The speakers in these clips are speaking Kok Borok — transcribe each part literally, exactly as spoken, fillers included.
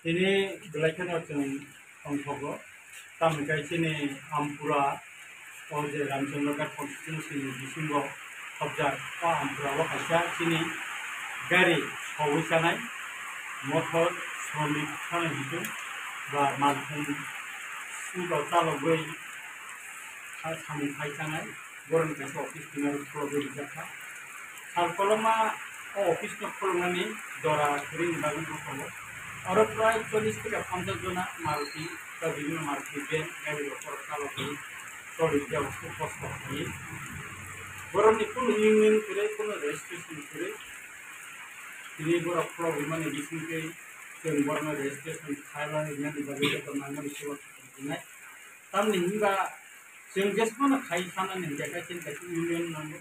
Tini belai kheno chwng tongthogo, tamni kai chini Ampura, o je Ramchandra Ghat constituency ni bisingo hobjak, o Ampura o kaisa chini gari sogwi chanai, mothor sromik thani hinkhe ba malkhung sudo chalogwi samung khai chanai, borokni kaisa office tini aro khulogwi rijak kha. Sal koloma o office no khuluknani jora kwrwini bagwi no tongo. Oro prai chollish theke ponchash jona Maruti, ba bibhinno Maruti van gari rok borok chalogwi choli rijak, khub kosto khlaiwi. Borokni kunu union kwrwi, kunu registration kwrwi. Tini borok khulogwi mani bisingtwi chwng borokno registration khaina rinani bagwi joto nangmani chubachu rinai. Tamni hinba chwng jesphano khai sanani hinkhe kaisa kaisa union nango,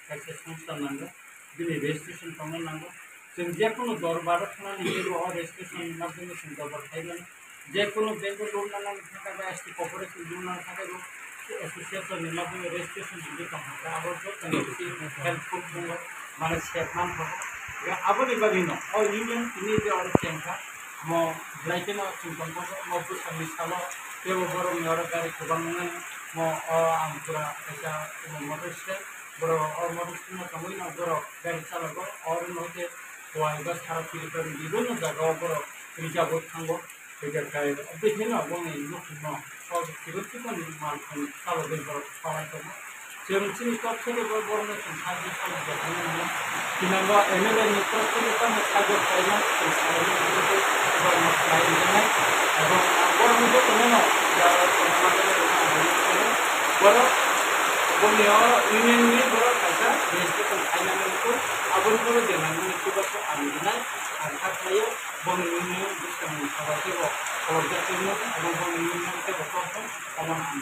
kaisa songstha nango, bini registration tongna nango. Chwng jekunu dorbaro thangnani hinkhe bo o registration ni madhyome chwng dorbar khai mano. Jekunu bank o loan nanani thangkhe ba S T corporation loan nanani thangkhe bo association ni madhyome registration rwgwi tongkha, abo joto ni helpful wngo, mane save manthogo. Aboni bagwino o union tini je oro chengkha, mo belai kheno chwng tongkha, mo bwskanni salo teibo borokni oro gari kwbang wngnai, mo o Ampura kaisa motor stand, borok o motor stand o tongwino borok gari chalago, oro no khe Khowai ba Sara Tripura ni bibinno jaga o borok rijak o thango. Hwnkhe kai, bihino bongni nukhungno, o kibo kibo ni malkhung chalogwi borok palai tongo. Chwng chini kok sede bo borokno chwng side o chalok jak nai mano. Tini bo M L A ni kok sede tamo side o khlaimani chwng salai mano, borokno khlai rijak nai. Abo borokno jotono no, ya, borok, bongni o union ni borok kaisa registration khainani kok, aboni borok je nangmani kok ang rinai, ang kha khlaio. Bongni union bwskangni saba teibo kholopjak tongmo, abo bongni union teibo tongthok, omono ang